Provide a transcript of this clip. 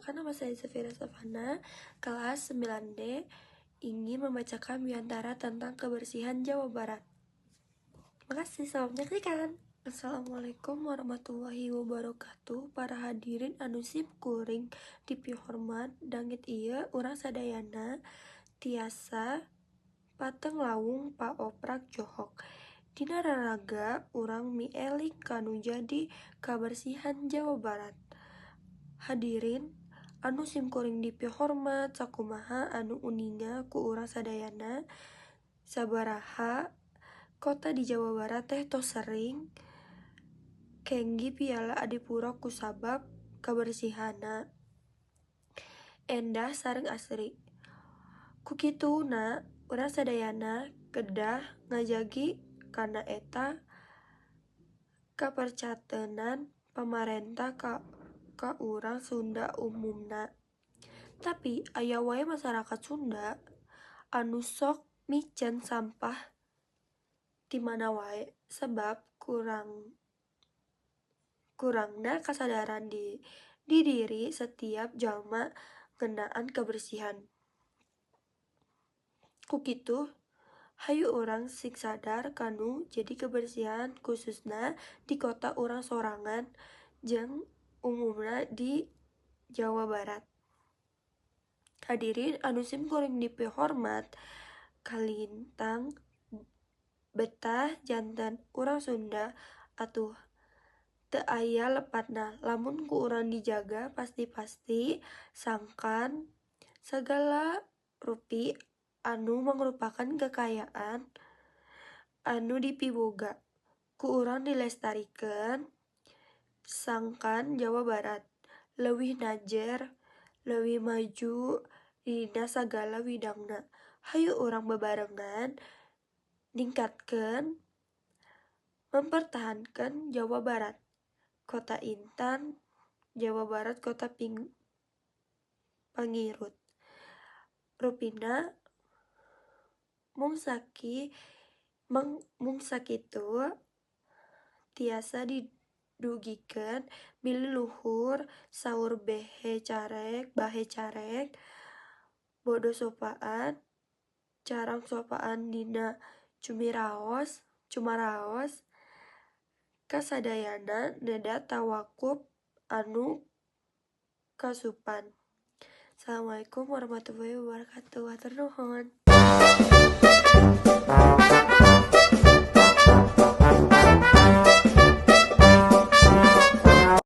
Perkenalkan, nama saya Zafira Savana, kelas 9D, ingin membacakan biantara tentang kebersihan Jawa Barat. Terima kasih, selamat menyaksikan. Assalamualaikum warahmatullahi wabarakatuh. Para hadirin anu sim kuring dipihormat, danget ieu urang sadayana tiasa pateng lawung paoprak johok. Dina raraga urang mieling kanu jadi kabersihan Jawa Barat. Hadirin anu sim kuring dipihormat, sakumaha anu uninga ku urang sadayana, sabaraha kota di Jawa Barat teh tos sering kenggi piala adipura kusabab kabersihanna endah sareng asri. Ku kituna urang sadayana kedah ngajagi kana eta kapercatenan pamarentah ka urang Sunda umumna. Tapi aya wae masyarakat Sunda anu sok miceun sampah di mana wae sebab kurangna kasadaran di diri setiap jalma ngeunaan kebersihan. Ku kitu hayu urang sing sadar kanu jadi kebersihan, khususna di kota urang sorangan jeung umumna di Jawa Barat. Hadirin anu sim kuring dipihormat, kalintang betah janten urang Sunda atuh teu aya lepatna lamun ku urang dijaga pasti-pasti, sangkan sagala rupi anu mangrupakeun kekayaan anu dipiboga ku urang dilestarikeun, sangkan Jawa Barat leuwih najer, leuwih maju dina sagala widangna. Hayu urang bebarengan ningkatkeun, mempertahankeun Jawa Barat. Kota Intan, Jawa Barat kota pangirut. Rupina mung sakitu tiasa didugikeun bilih luhur saur bahe carek, bodo sopaan, carang sopaan dina cumaraos kasadayana neda tawakup anu kasupan. Assalamualaikum warahmatullahi wabarakatuh. Hatur nuhun.